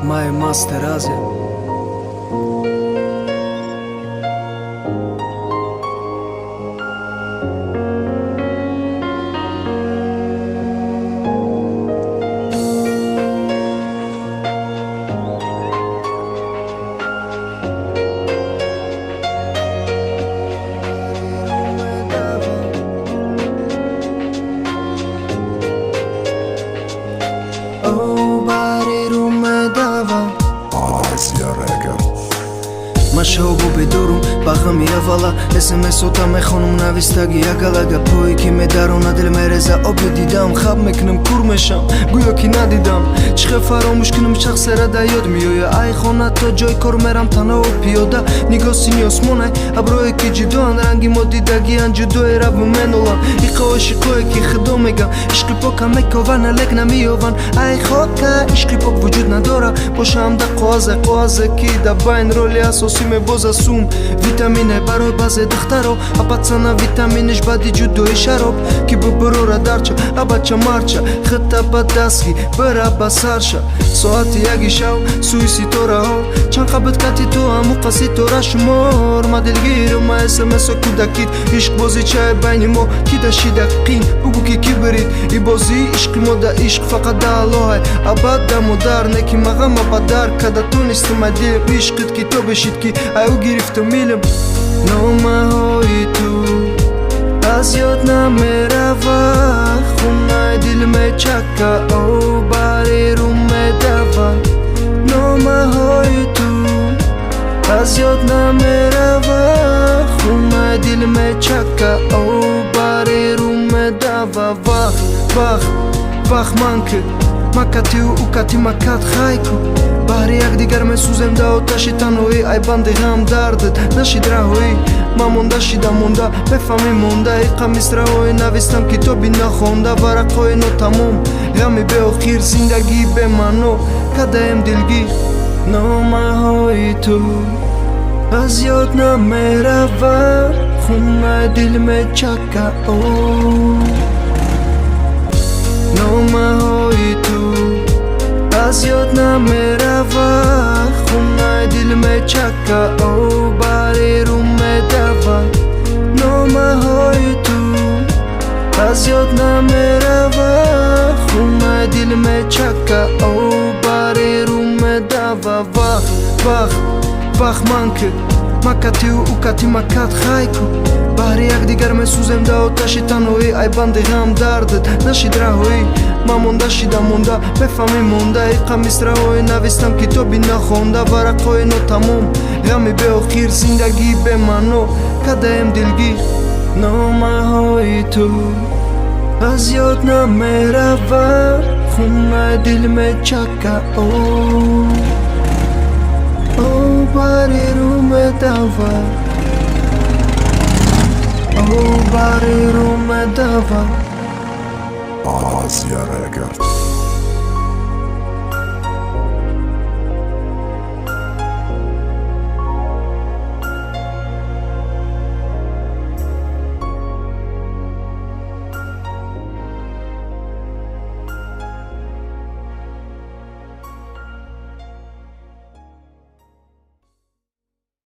Май Мастер Азия. Машобу бедорум ба ғами аввала СМС-ота мехонум навистаги ягала гапҳое ки медарона дил мереза оби дидам хаб мекунам кур мешам гӯё ки надидам чӣ хел фаромӯш кунам шахсера да ёд меоя ай хона то ҷой кор мерам танҳо пиёда нигоҳ сини осмонай аброе ки ҷудоанд ранги мо дидагианд ҷудое рабу меноланд иқа ошиқое ки худо меган ишқи пока мекована лек намеёванд ай хока ишқи пок вуҷуд надора бошам да қоғазе қоғазе ки да байн роли асосӣ мебоза сум витамине барои баъзе духтаро а пацана витаминиш баъди ҷудои шароб ки бубурора дарча а бача марча хита ба дастги бира ба сарша соати яги шав сӯи ситораҳо чанд қабит кати ту ҳамуқа ситора шумор ма дилгиру ма смсо кӯдакит ишқбозичаи байни мо ки дашида қин бугӯ ки ки бирид и бозии ишқи мо да ишқ фақат да аллоҳай абад да модар не ки мағама ба дар када тонистум ай дилм ишқит ки то бешид ки ай ӯ гирифтум илм номаҳои ту аз ёд намерава хунаи дил мечака о бари рӯ медава номаҳои ту аз ёд намерава хунаи дил мечака о бари рӯ медава вақт вақт вақт ман ки макатию ӯ кати макат хайку баҳри якдигар месӯзем да оташи танҳоӣ ай банди ғам дардат нашид раҳоӣ ман монда шида монда мефаҳмӣ монда иқа мисраҳое навистам китоби нахонда варақҳои нотамом ғами беохир зиндагии бемаъно кадаем дилгир номаҳои ту аз ёд намерава хунаи дил мечака о номаҳои ту аз ёд намерава хунаи дил мечака о бари рӯ медава номаҳои ту аз ёд намерава хунаи дил мечака о бари рӯ медава вақт вақт вақт ман ки макатию ӯ кати макат хайку баҳри якдигар месӯзем да оташи танҳоӣ ай банди ғам дардат нашид раҳоӣ ман монда шида монда мефаҳмӣ монда иқа мисраҳое навистам китоби нахонда варақҳои нотамом ғами беохир зиндагии бемаъно кадаем дилгир номаҳои ту аз ёд намерава хунаи дил мечака о о бари рӯ медава о бари рӯ медава Азия Рекорд.